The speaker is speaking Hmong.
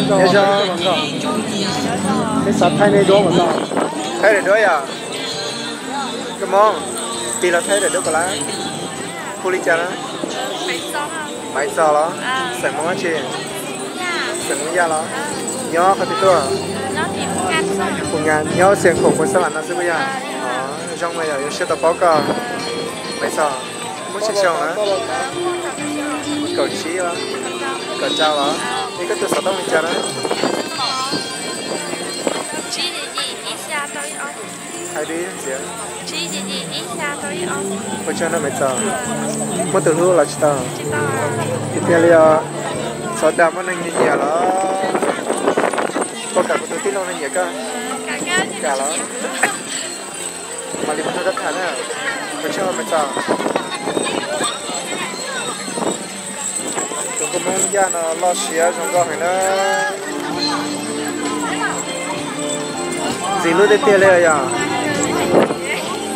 Nyob zoo. Peb xav thaij nej duab mas tau. Thaij daim duab yom? Koj Hmoob, tig los thaij daim duab puas laib? Hu li cas na? Maiv Txos los? Xeem Hmoob dab tsi? Xeem Hmoob Yaj los? Nyob qhov twg tuaj? Phu Nga, nyob Xiav Khoom puas xab vam no xwb puas yog? Zoo mas yog, yuav siab tau paub koj. Maiv Txos, muaj tsawg xyoo na? Kaum tsib los? Kaum rau los? Es koj tus xov tooj li cas na? Hais li ntxiv. Ua tsaug no Maiv Txos. Muaj tus hlub los tsis tau? Tiag tiag li os. Xov dag muaj neeg nyiam nyiam los? Puas kam kuv tus tij laug no nyiam koj? Kam los? Mam li mus nrog koj tham na. Ua tsaug Maiv Txos. Tus nkauj Hmoob Yaj no loj siab zoo nkauj heev na. Ntxim hlub tiag tiag li yom.